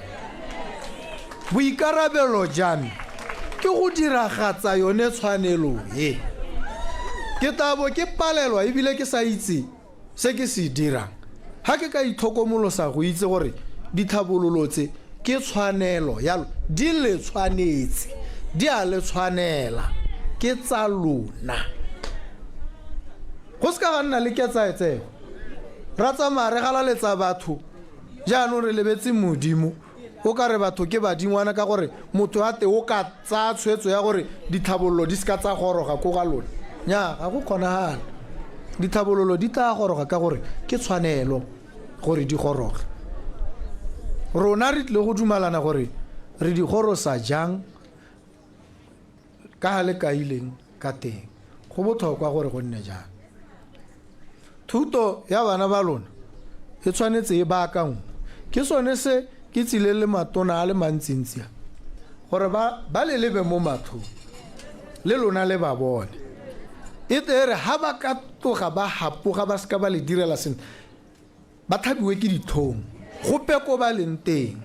Boikarabelo jame ke go diragatsa yone tshwanelo e. Ke tla bo ke palelwa ebile ke sa itse se ke se dirang ga ke ka itlhokomolosa go itse gore ditlhabololo tse ke tshwanelo ya lona, di le tshwanetse, di a le tshwanela, ke tsa lona. Go se ka ga nna le ketsaetsego, ra tsamaya re galaletsa batho, jaanong re lebetse Modimo. O ka re batho ke badingwana ka gore motho a te o ka tsaya tshwetso ya gore ditlhabololo di se ka tsa goroga ko ga lona. Nnyaa, ga go kgonagale. Ditlhabololo di tla goroga ka gore ke tshwanelo gore di goroge. Rona re tlile go dumalana gore re di gorosa jang ka ga le kaileng ka teng. Go botlhokwa gore go nne jang. Thuto ya bana ba lona e tshwanetse e baakangwe. Ke sone se ke tsileng le matona a le mantsintsi a gore ba ba le lebe mo matlhong le lona le ba bone. E tle e re ha ba ka tloga ba hapoga ba seka ba le direla sentle ba tlhabiwe ke ditlhong gope ko ba leng teng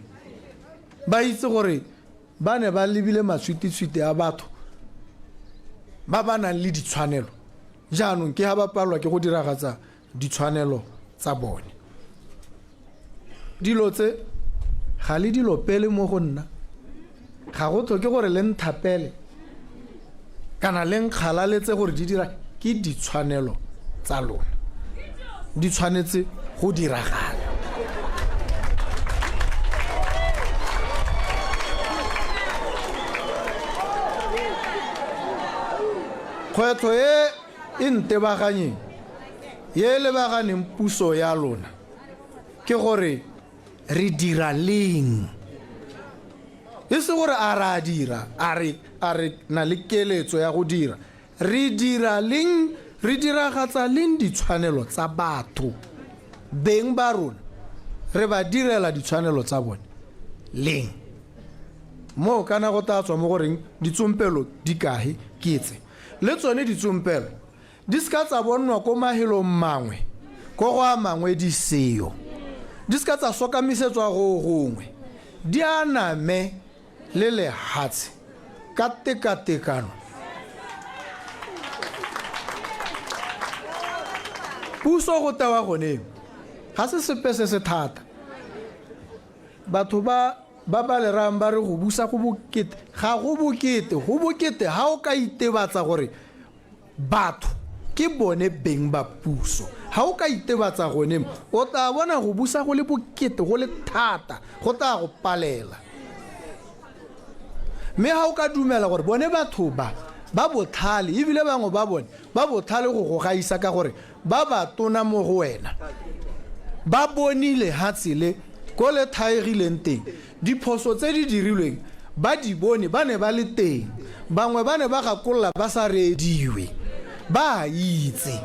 ba itse gore ba ne ba lebile matshwititshwiti a batho ba ba nang le ditshwanelo jaanong ke ha ba palelwa ke go diragatsa ditshwanelo tsa bone. Dilo tse ga le di lopele mo go nna, ga go tlhoke gore le nthapele kana le nkgalaletse gore di dira, ke ditshwanelo tsa lona, di tshwanetse go diragala. Kgwetlho e e ntebaganyeng, ye e lebaganeng puso ya lona, ke gore re dira leng. E se gore a re a dira, a re a re na le keletso ya go dira. Re dira leng, re diragatsa leng ditshwanelo tsa batho, beng ba rona, re ba direla ditshwanelo tsa bone leng. Moo kana go tla tswa mo goreng ditsompelo di kae ke tse. Le tsone ditsompelo di seka tsa bonnwa ko mahelong mangwe, ko go a mangwe di seyo. Di seka tsa sokamisetswa go gongwe, di aname le lehatshe ka tekatekano. Puso go tewa gone ga se sepe se se thata. Batho ba ba ba lerang ba re go busa go bokete, ga go bokete, go bokete ha o ka itebatsa gore batho ke bone beng ba puso. Ha o ka itebatsa gone, o tla bona go busa go le bokete, go le thata, go tla go palela. Mme ha o ka dumela gore bone batho ba ba botlhale, ebile bangwe ba bone ba botlhale go go gaisa ka gore ba ba tona mo go wena, ba bonile ha tsele ko le thaegileng teng, diphoso tse di dirilweng ba di bone, ba ne ba le teng, bangwe ba ne ba gakolola ba sa reediwe, ba a itse.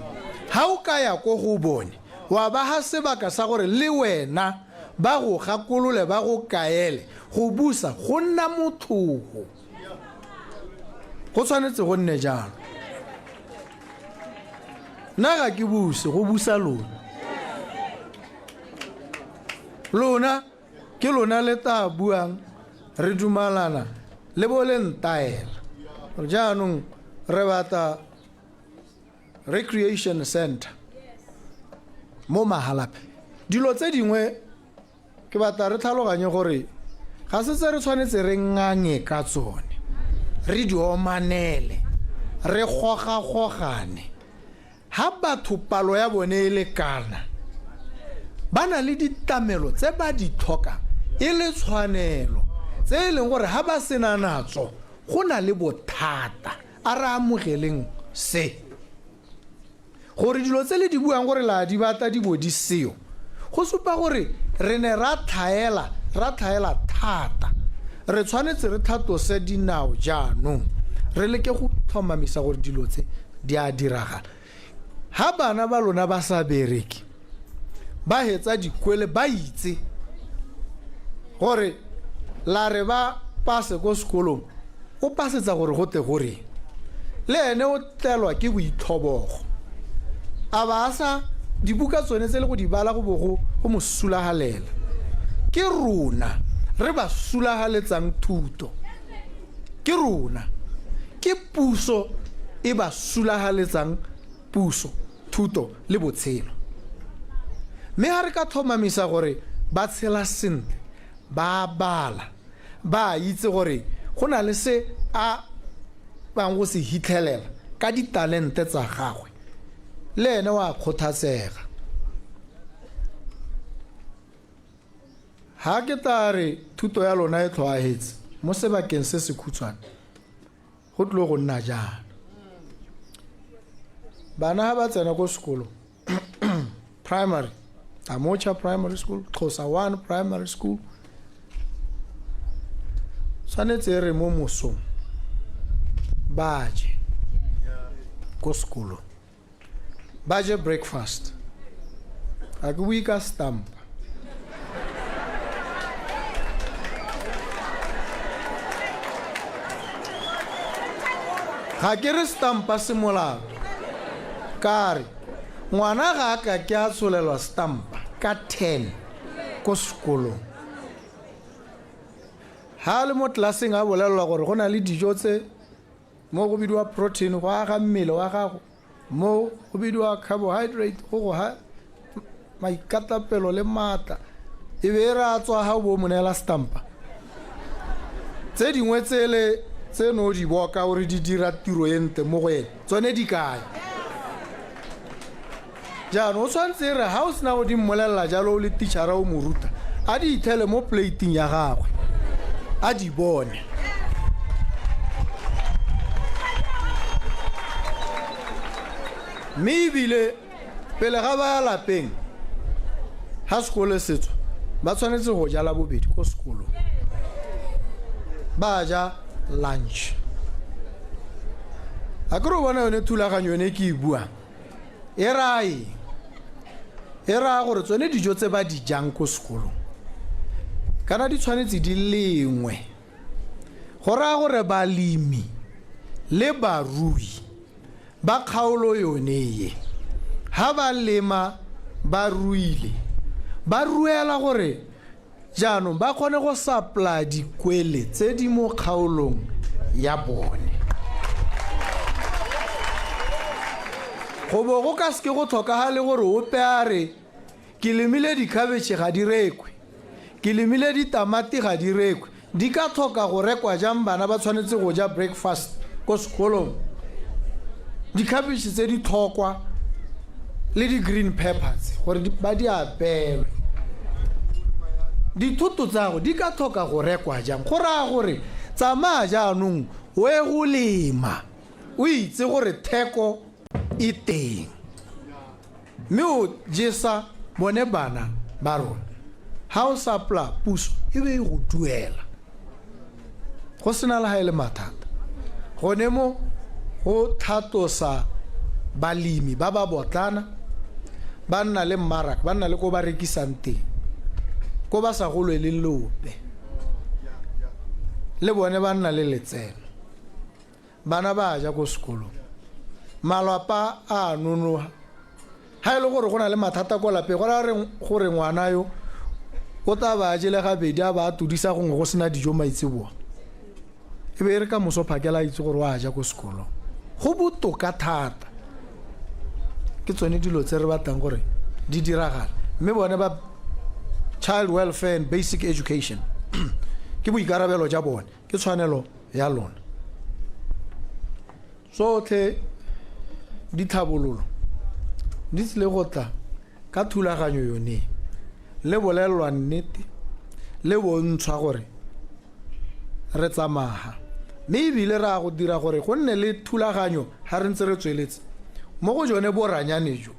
Ha o ka ya ko go bone wa ba ha sebaka sa gore le wena ba go gakolole, ba go kaele, go busa go nna motlhoho. Go tshwanetse go nne jalo. Nna ga ke buse, go busa lona. Lona ke lona le tla buang re dumalana le bo le ntaela. Jaanong re batla recreation center mo Mahalapye. Dilo tse dingwe Ke batla re tlhaloganye gore ga se tse re tshwanetse re ngange ka tsone, re di omanele, re gogagogane. Ha batho palo ya bone e le kana, ba na le ditlamelo tse ba di tlhokang e le tshwanelo, tse e leng gore ha ba sena natso go na le bothata. A re amogeleng se. Gore dilo tse le di buang gore la di batla di bo di seyo, go supa gore re ne ra tlhaela, ra tlhaela thata. Re tshwanetse re tlhatlose dinao jaanong, re leke go tlhomamisa gore dilo tse di a diragala. Ha bana ba lona ba sa bereke, ba hetsa dikwele ba itse gore la re ba pase ko sekolong, o pasetsa gore go tle go reng. Le ene o tlelwa ke boitlhobogo, a ba a sa dibuka tsone tse le go di bala go bo go go mo sulagalela. Ke rona re ba sulagaletsang thuto, ke rona, ke puso e ba sulagaletsang puso, thuto le botshelo. Mme ga re ka tlhomamisa gore ba tshela sentle, ba a bala, ba a itse gore go na le se a bang go se hitlhelela ka ditalente tsa gagwe, le ene wa kgothatsega. Ha ke tla re thuto ya lona e tlhoahetse mo sebakeng se se khutshwane, go tlile go nna jaana. Bana ha ba tsena ko sekolong, primary, Amocha Primary School, Xhosa 1 Primary School, Tshwanetse e re mo mosong ba je ko sekolong, ba je breakfast. Ga ke bue ka stampa. Ga ke re stampa se molato, ka re ngwana ga a ka ke a tsholelwa stampa ka 10 ko sekolong. Ha a le mo tlelaseng a bolelelwa gore go na le dijo tse mo go bidiwa protein go aga mmele wa gago, mo go bidiwa carbohydrate go go ha maikatapelo le maatla, e be e re a tswa ga o bo o mo neela stampa. Tse dingwe tsele tse no di boka gore di dira tiro e ntle mo go ene, tsone di kae? Jaanong o tshwanetse e re ga o sena go di mmolelela jalo o le tichara o mo ruta, a di ithele mo plating ya gagwe a di bone. Mme ebile pele ga ba ya lapeng ga sekolo se tswa, ba tshwanetse go ja la bobedi ko sekolong, ba ja lunch. A ke re o bona yone thulaganyo yone ke e buang e raya eng? E raya gore tsone dijo tse ba di jang ko sekolong kana di tshwanetse di lengwe. Go raya gore balemi le barui ba kgaolo yone ye, ha ba lema ba ruile, ba ruela gore jaanong ba kgone go supply dikwele tse di mo kgaolong ya bone. Go bo go ka seke go tlhokagale gore ope a re ke lemile dikhabetšhe ga di rekwe, ke lemile ditamati ga di rekwe. Di ka tlhoka go rekwa jang? Bana ba tshwanetse go ja breakfast ko sekolong, dikhabetšhe tse di tlhokwa le di-green peppers gore ba di apeelwe. Dithoto tsago di ka tlhoka go rekwa jang? Go raya gore tsamaya jaanong o ye go lema o itse gore theko e teng, mme o jesa bone bana ba rona. Ha o sa pla puso e be e go duela go sena le ha e le mathata. Gone mo go tlhatlosa balemi ba ba botlana, ba nna le mmaraka, ba nna le ko ba rekisang teng, ko ba sa golweleng leope, le bone ba nna le letseno. Bana ba ja ko sekolong, malapa a nonoga. Ha e le gore go na le mathata ko lapeng, go raya gore ngwana yo o tla ba jele gabedi a ba a tudisa gongwe go sena dijo maitseboa, e be e re ka moso phakela a itse gore o a ja ko sekolong. Go botoka thata. Ke tsone dilo tse re batlang gore di diragale. Mme bone ba child welfare and basic education ke boikarabelo ja bone, ke tshwanelo ya lona. Tsotlhe ditlhabololo di tsile go tla ka thulaganyo yone, le bolelelwa nnete le bontshwa gore re tsamaya, mme ebile re a go dira gore go nne le thulaganyo ga re ntse re tsweletse mo go jone boranyane jo.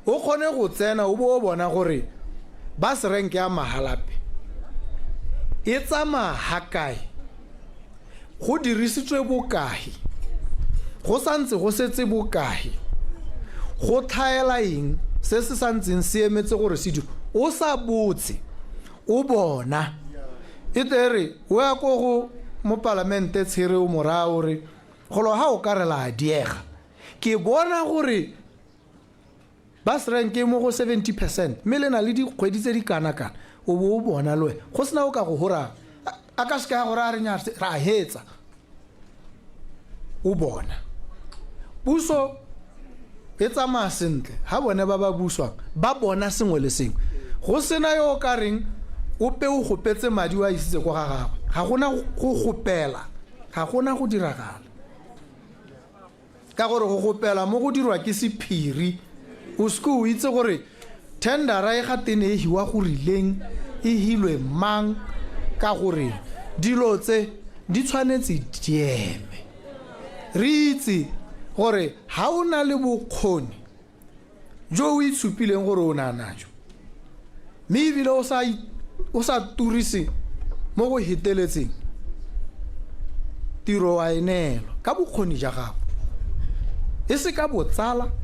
O kgone go tsena o bo o bona gore bus rank ya Mahalapye e tsamaya ga kae, go dirisitswe bokae, go santse go setse bokae, go tlhaela eng se se santseng se emetse gore se dirwe. O sa botse, o bona. E tle re o ya ko go mopalamente Tshere o mo raya o re golo ga o ka re la diega, ke bona gore bus rank e mo go 70% mme le na le dikgwedi tse di kana-kana. O bo o bona le wena go sena o ka go gorang, a ka seka ya gore a re nya ra hetsa. O bona puso e tsamaya sentle ha bone ba ba buswang ba bona sengwe le sengwe, go sena yo o ka reng ope o gopetse madi o a isitse ko ga gagwe. Ga gona go gopela, ga gona go diragala, ka gore go gopela mo go dirwa ke sephiri. O seke o itse gore tendera e ga tene e hiwa go rileng, e hilwe mang, ka gore dilo tse di tshwanetse di eme. Re itse gore ha o na le bokgoni jo o itshupileng gore o na najo, mme ebile o sa turise mo go heteletseng, Tiro wa e neelwa ka bokgoni ja gago, e se ka botsala.